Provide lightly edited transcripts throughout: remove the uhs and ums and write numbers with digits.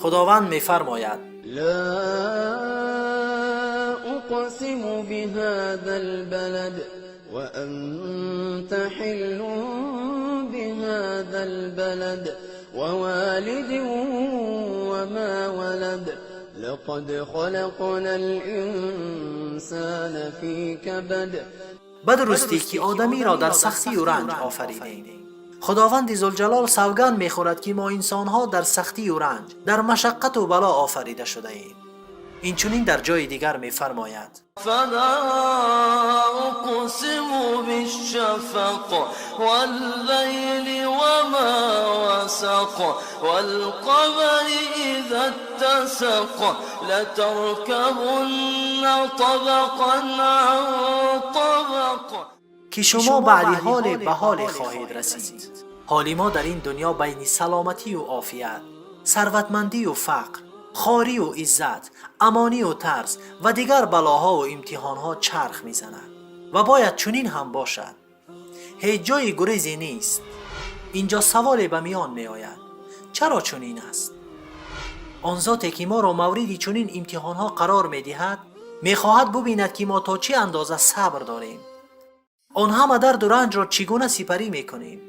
خداوند می‌فرماید: لا أقسم بهذا البلد وأنت حل بهذا البلد ووالد وما ولد لقد خلقنا الإنسان في كبد. به درستی که آدمی را در سختی و رنج آفریدیم. خداوند ذوالجلال سوگند میخورد که ما انسانها در سختی و رنج، در مشقت و بلا آفریده شده ایم. این چنین در جای دیگر میفرماید: فلا أقسم بالشفق والليل وما وسق والقمر إذا اتسق لتركبن طبقا عن طبق. که شما بعد حال به حال خواهید رسید. حال ما در این دنیا بین سلامتی و عافیت، ثروتمندی و فقر، خواری و عزت، امانی و ترس و دیگر بلاها و امتحانها چرخ میزند و باید چنین هم باشد. هیچ جای گریزی نیست. اینجا سوال به میان می آید: چرا چنین است؟ آن ذاتی که ما را مورد چنین امتحانها قرار می دهد می خواهد ببیند که ما تا چه اندازه صبر داریم، آن همه درد و رنج را چگونه سپری می کنیم.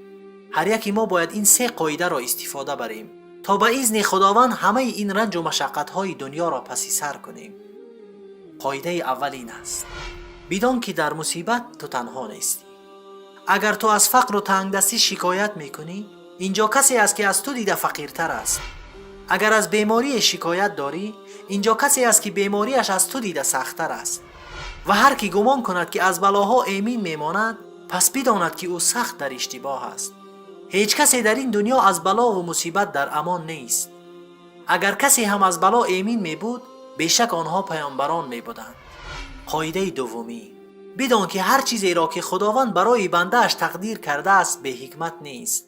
هر یکی ما باید این سه قاعده را استفاده بریم تا به اذن خداوند همه این رنج و مشقت‌های دنیا را پسی سر کنیم. قاعده اول این است: بدان که در مصیبت تو تنها نیستی. اگر تو از فقر و تنگدستی شکایت میکنی، اینجا کسی است که از تو دیده فقیرتر است. اگر از بیماری شکایت داری، اینجا کسی است که بیماریش از تو دیده سخت‌تر است. و هر کی گمان کند که از بلاها ایمن میماند، پس بداند که او سخت در اشتباه است. هیچ کسی در این دنیا از بلا و مصیبت در امان نیست. اگر کسی هم از بلا ایمن می بود، بیشک آنها پیامبران می بودند. قاعده دومی: بدان که هر چیزی را که خداوند برای بنده‌اش تقدیر کرده است به حکمت نیست.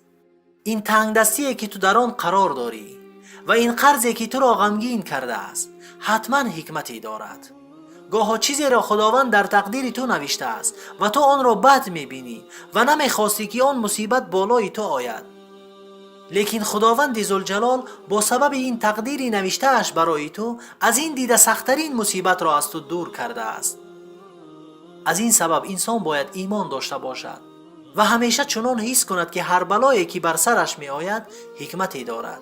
این تنگدستی که تو در آن قرار داری و این قرضی که تو را غمگین کرده است حتما حکمتی دارد. گاها چیزی را خداوند در تقدیر تو نوشته است و تو آن را بد می‌بینی و نمی‌خواستی که آن مصیبت بالای تو آید، لیکن خداوند ذوالجلال با سبب این تقدیر نوشته‌اش برای تو از این دیده سخت‌ترین مصیبت را از تو دور کرده است. از این سبب انسان باید ایمان داشته باشد و همیشه چنان حس کند که هر بلایی که بر سرش می‌آید حکمتی دارد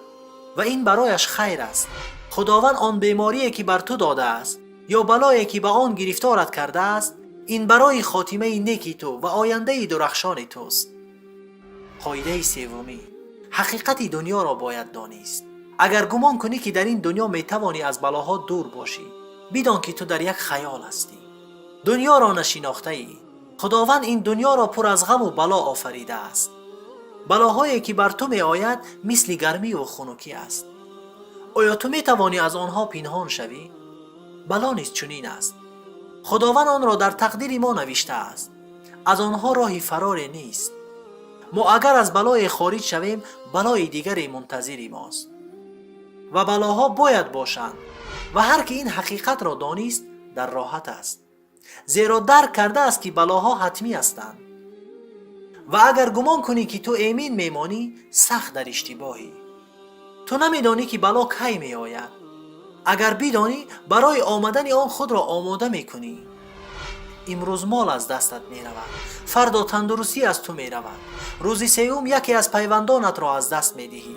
و این برایش خیر است. خداوند آن بیماری که بر تو داده است یا بلایی که به آن گرفتارت کرده است، این برای خاتمه نیکی تو و آینده درخشان توست. قاعده سومی: حقیقت دنیا را باید دانست. اگر گمان کنی که در این دنیا میتوانی از بلاها دور باشی، بدان که تو در یک خیال هستی. دنیا را نشناخته ای. خداوند این دنیا را پر از غم و بلا آفریده است. بلاهایی که بر تو می آید مثل گرمی و خنکی است. آیا تو می توانی از آنها پنهان شوی؟ بلا نیز چنین است. خداوند آن را در تقدیر ما نوشته است. از آنها راه فرار نیست. ما اگر از بلای خارج شویم، بلای دیگری منتظر ماست و بلاها باید باشند و هر که این حقیقت را دانست در راحت است، زیرا درک کرده است که بلاها حتمی هستند. و اگر گمان کنی که تو ایمن میمانی، سخت در اشتباهی. تو نمیدانی که بلا کی می آید. اگر بدانی، برای آمدن آن خود را آماده میکنی. امروز مال از دستت میرود، فردا تندرستی از تو میرود، روز سوم یکی از پیوندانت را از دست میدهی،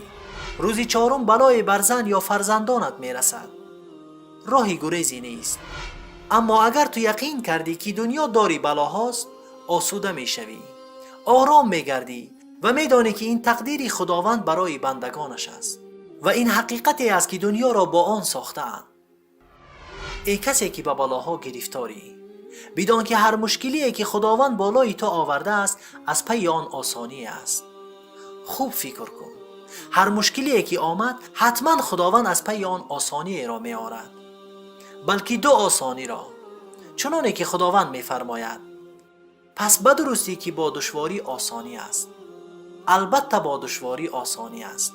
روز چهارم بلای بر زن یا فرزندانت میرسد. راهی گریزی نیست. اما اگر تو یقین کردی که دنیا داری بلاهاست، آسوده میشوی، آرام میگردی و میدانی که این تقدیر خداوند برای بندگانش است و این حقیقتی است که دنیا را با آن ساخته‌اند. ای کسی که به بلاها گرفتاری، بدان که هر مشکلی که خداوند بالای تو آورده است از پی آن آسانی است. خوب فکر کن، هر مشکلی که آمد حتما خداوند از پی آن آسانی را می آورد، بلکه دو آسانی را، چنانه که خداوند می فرماید. پس به درستی که با دشواری آسانی است، البته با دشواری آسانی است.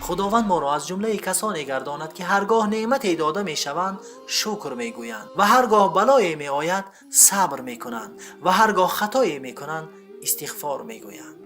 خداوند ما را از جمله کسانی گرداند که هرگاه نعمت داده می شوند شکر می گویند و هرگاه بلای می آید صبر می کنند و هرگاه خطایی می کنند استغفار می گویند.